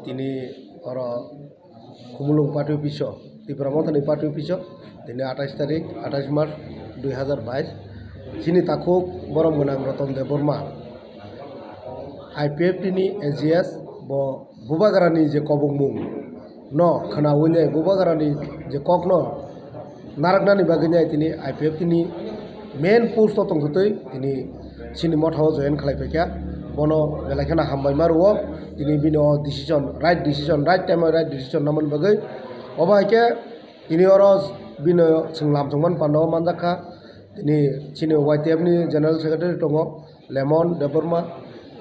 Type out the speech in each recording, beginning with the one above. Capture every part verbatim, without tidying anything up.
Tini oro Khumulwng party office o, Tipra Mothani party office o, tini atais tarik, atais March dui hazar bais, chini takhuk borom gwnang Roton Debbarma, I P F T ni A G S, bo Bubagrani je kobongmung no khwnawi nai, Bubagrani je kokno narwknani bagwi nai tini I P F T ni main post o tongthotwi tini chini motha o join khlai paikha. Bono belai kheno hambai ma rwo, tini bini o decision, right decision, right time o right decision namani bagwi. Obo hai khe tini oro bini chwng lam chwngmani panda o manjakha. Tini chini Y T F ni General Secretary tongo Lemon Debbarma,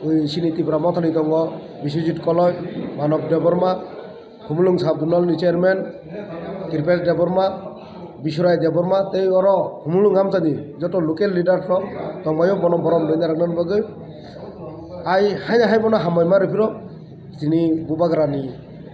ui chini Tipra Mothani tongo Biswajit Koloi, Manob Debbarma, Khumulwng Sub Zonal ni Chairman Kripesh Debbarma, Biswrai Debbarma, tei oro Khumulwng amchani joto local leaders rok tongbaio, bono borom rwna rwknani bagwi. Ai haino hai bono hambai ma rwphiro. Chini Bubagrani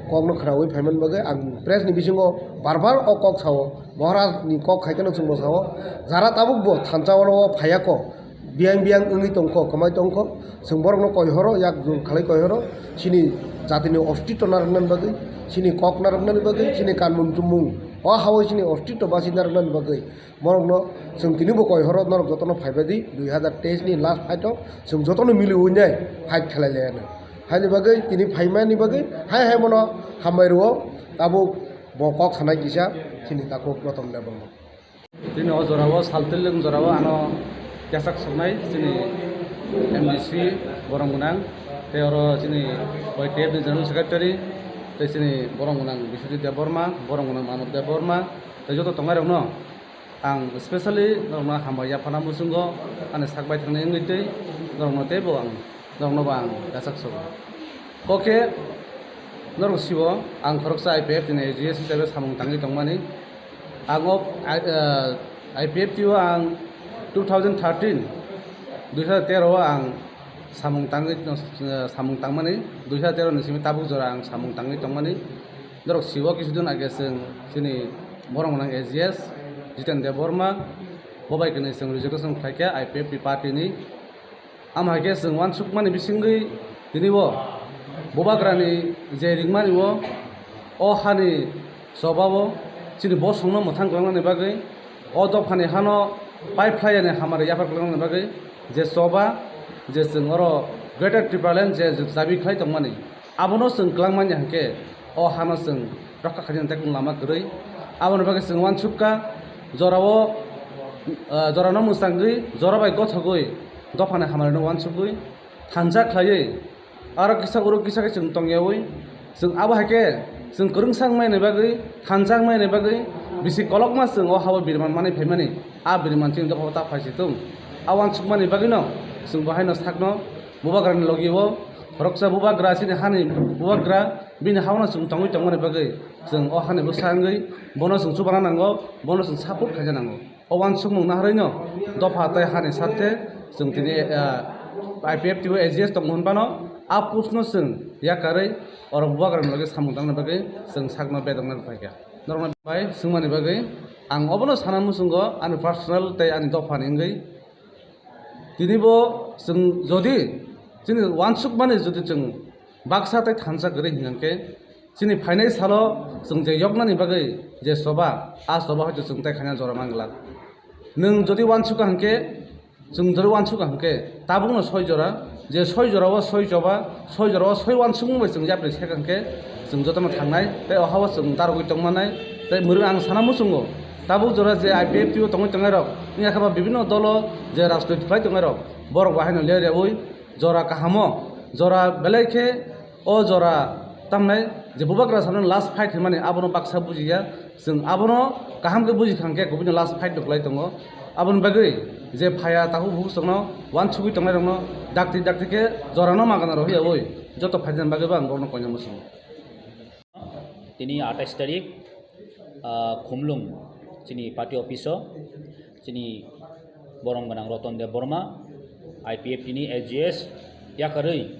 kokno khwnawi phaimani bagwi ang press ni bisingo bar bar o kok sao, Maharaj ni kok hai kheno chwngno sao, jara tabuk bo thansa oro o phaiya kok, biyang biyang wngwi tongkho, kwmai tongkho, chwng borokno koihoro, yak jul khalai koihoro, chini jatini ostitto narwknani bagwi, chini kok narwknani bagwi, chini kanmung chumung o hao chini ostitto basi narwknani bagwi. Borokno chwng tini bo koihoro norok jotono phaibai di, dui hazar teis ni last fight o chwng jotono miliwi nai fight khlai lai anw. Haini bagwi tini phaimani bagwi hai hai bono hambai rwo, tabuk bo kok sanai kisa chini takhuk Roton Debbarma. Chini o jora o sal twilwng jora o ano yasak soknai chini M D C borom gwnang, tei oro chini Y T F ni General Secretary, tei chini borom gwnang Biswajit Debbarma, borom gwnang Manob Debbarma, tei joto tongnai rokno ang specially norokno hambai yaphana muchungo, ani sak baithangni wngwi tei norokno teibo ang, norokno bo ang yachak sogo. Kok khe norok sibo ang khoroksa I P F T ni A G S hisabe samung tangwi tongmani. Ang o, ah, I P F T o ang two thousand thirteen, dui hazar tero o ang samung tangwi, samung tangmani, dui hazar tero ni simi tabuk jora ang samung tangwi tongmani. Norok sibo kisu din age chwng chini borom gwnang A G S Jiten Debbarma, bo bai kwnwi chwng resignation khlaikha I P F T party ni. Amo hai khe chwng uansukmani bisingwi tini bo Bubagrani je ringmani o, o hani choba o chini bosongno mwthang kwlangnani bagwi, o dophani hano pipe phlaiyani hamari yaphar kwlangnani bagwi je choba, je chwng oro Greater Tipraland je dabi khlai tongmani, abono chwng kwlangmani hwnkhe o hano chwng rokha khainani tei lama kwrwi. Aboni bagwi chwng uansukha, jorao, ah, jorano mwchangwi, jora bai gothogwi dophani hamarino uansugwi thansa khlaiwi, aro kisa uro kisa khe chwng tongyawi, chwng abo hai khe chwng kwrwngsa wngmani bagwi, thansa wngmani bagwi bisi kolokma chwng o hao biriman manwi phaimani, a biriman chini dophao ta phai si thung. A uansukmani bagwino chwng bo haino sakno Bubagrani logi o, khoroksa Bubagra chini hani Bubagra, bini haono chwng tongwi tongmani bagwi chwng o hani bwsa wngwi bono chwng chubana nango, bono chwng support khaina nango. O uansukmung naharwino dopha tei hani sathe chwng tini, ah, I P F T o A G S tongmung hwnbano a postno chwng yakarwi oro Bubagrani logi samung tangna bagwi chwng sakno bedokna rwphaikha. Norokno bai swngmani bagwi ang obono sana muchungo ani personal tei ani dophani wngwi. Tini bo chwng jodi chini uansukmani jodi chwng baksa tei thansa kwrwi hwnkhe, chini phainai salo chwng je yoknani bagwi je choba, a choba hoito chwng tei khaina jora manglak. Nwng jodi uansukha hwnkhe, chwng jodi uansukha hwnkhe, tabukno soi jora, je soi jorao soi choba, soi jorao soi uansukmung bai chwng yapri seka hwnkhe, chwng jotono thangnai, tei o hao chwng darogwi tongmanai, tei mwrwng ang sana muchungo, tabuk jora je I P F T o tongwi tongnairok, wngya khe ba bibinno dolo je rajnoitik khlai tongnairok, borok bo haino ler yaui, jora kahamo, jora belai khe o jora tamnai je Bubagra samani last fight hinmani abono baksa bujiya, chwng abono kaham khe buji khangkhe kubuni last fight rwklai tongo. Aboni bagwi je phaya takhuk bukhuk chwngno uansugwi tongnairokno dakti dakti khe jorano magana rw yaui joto phaijani bagwi bo ang borokno koinai muchungo. Tini atais tarik, ah, Khumlung chini party office o chini borom gwnang Roton Debbarma, I P F T ni A G S yakarwi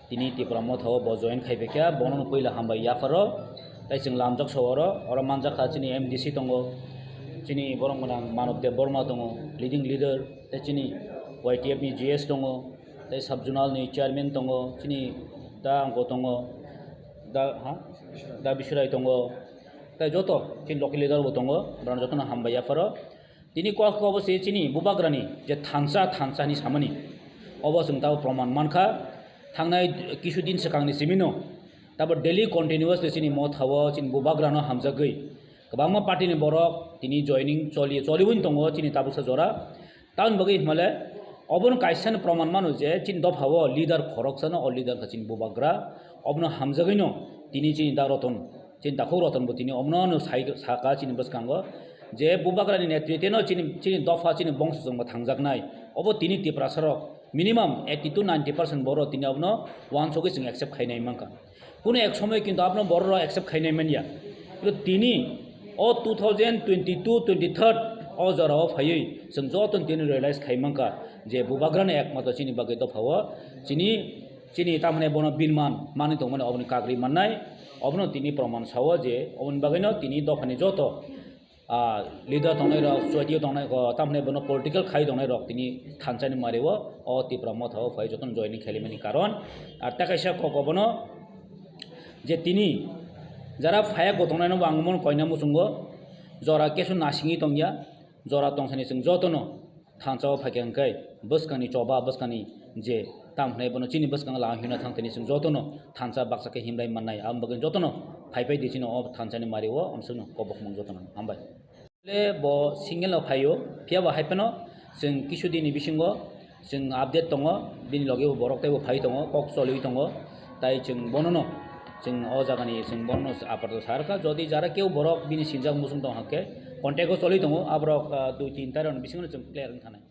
tini Tipra Motha o bo join khai phaikha, bono no puila hambai yapharo, tei chwng lamjak sa oro, oro manjakha chini M D C tongo, chini borom gwnang Manob Debbarma tongo, leading leader, tei chini Y T F ni G S tongo, tei sub zonal ni chairman tongo, chini ta angko tongo. Da, ha? Da Bisurai tongo. Tai joto chini local leader bo tongo, borok jotono hambai yapharo. Tini kok kok bo se chini bubagrani je thansa, thansa ni samani. Obo chwng tabo proman mankha. Thangnai kisu din swkangni simino tabo daily continuously chini motha o chini bubagrano hamjagwi kwbangma party ni borok tini joining choli, choliwin tongo chini tabuksa jora. Tamoni bagwi himale obono kaisa no proman mano je chini dopha o leader khoroksano, o leader kha chini bubagra, obono hamjagwino tini chini da Roton, chini dakhuk Roton bo tini obono no sai, saka chini bwskango je bubagrani netrite no chini, chini dopha chini bongso chwngbo thangjaknai. Obo tini Tiprasarok minimum eighty to ninety percent borok tini obono uansugwi chwng accept khainai mankha. Kuno ek somoy kintu abono borok rok accept khainai manya. Kintu tini o two thousand twenty-two twenty-three o jora o phaiwi chwng joto tini realize khai mankha je bubagrani ekmatro chini bagwi dopha o chini, chini tamhwnai bono binman manwi tongmani oboni kagri mannai. Obono tini proman sao je oboni bagwino tini dophani joto ah, leader tongnai rok, chwati tongnai rok, tamni bono political khai tongnai rok tini thansa ni mari o, o Tipra motha o phai jotono joining khaimani karon. Ar ta kaisa kok obono je tini jara phaya go tongnai no bo ang mon koina muchungo jora kesu nasingwi tongya, jora tongsani chwng jotono thansa o phaikha hwnkhe bwskangni choba, bwskangni je tam hwnwi bono chini bwskango la himna thang tini chwng jotono thansa baksa khe himlai mannai. Aboni bagwi jotono phaipai di chini o thansa ni mari o, amsukno kobok mung jotono hambai. Le bo single no phaio, phiya bo hai phano chwng kisu dini bisingo chwng update tongo, bini loge bo borok teibo phai tongo, kok choliwi tongo, tai chwng bonono chwng o jagani chwng bonono apato sa rwkha. Jodi jara keu borok bini sinjak muchung tong hakhe contact o choli tongo, aborok, ah, dui tin tarik ni bisingo chwng clear wng thanai.